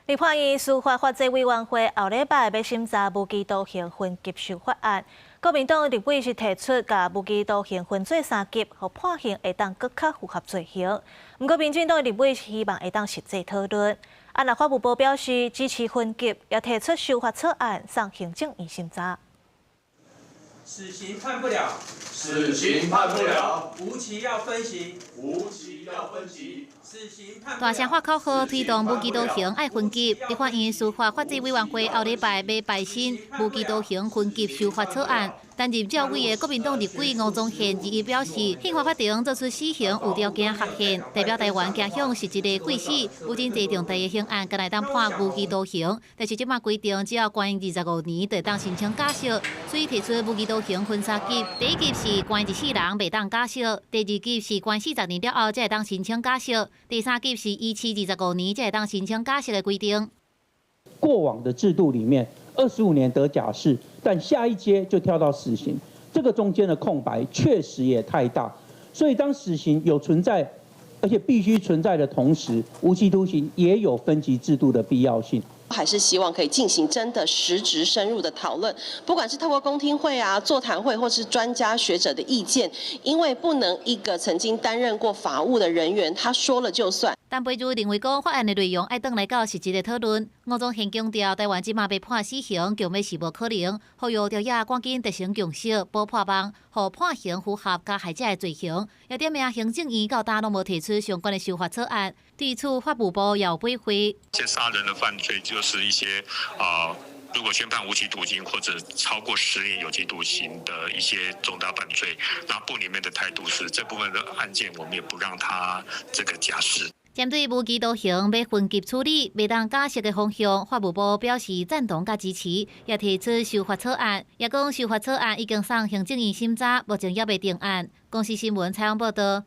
立法院司法法制委員會後禮拜欲審查無期徒刑分級修法案，國民黨立委是提出共無期徒刑分做三級，予判刑會當閣較符合罪行。毋過民進黨立委希望會當實際討論。啊，若法務部表示支持分級，也提出修法草案送行政院審查。死刑判不了，死刑判不了，無期要分級，無期要分級。死刑判。大聲喊口號，推動無期徒刑愛分級。立法院司法法制委員會後禮拜欲排審無期徒刑分級修法草案，擔任召委的國民黨立委吳宗憲日表示，憲法法庭做出死刑有條件合憲，代表台灣走向實質的廢死。有真濟重大的刑案，敢若會當判無期徒刑，但是這馬規定只要關二十五年就會當申請假釋，所以提出無期徒刑分三級。第一級是關一世人袂當假釋，第二級是關40年了後才會當申請假釋，第三級是維持25年才會當申請假釋的規定。過往的制度裡面，25年得假釋，但下一階就跳到死刑，這個中間的空白確實也太大。所以當死刑有存在，而且必須存在的同時，無期徒刑也有分級制度的必要性。還是希望可以進行真的實質深入的討論，不管是透過公聽會啊、座談會，或是專家學者的意見，因為不能一個曾經擔任過法務的人員，他說了就算。陳培儒認為講法案的內容愛轉來到實質的討論。吳宗憲強調，台灣這馬欲判死刑，強欲是無可能，呼籲朝野趕緊達成共識，補破網，予判刑符合加害者的罪行。也點名行政院到今攏無提出相關的修法草案，對此法務部也有回覆。這殺人的犯罪就是一些啊，如果宣判無期徒刑或者超過10年有期徒刑的一些重大犯罪，那部裡面的態度是這部分的案件，我們也不讓他這個假釋。針對無期徒刑欲分級處理、袂當假釋的方向，法務部表示贊同佮支持，也提出修法草案，也講修法草案已經送行政院審查，目前猶未定案。公視新聞採訪報道。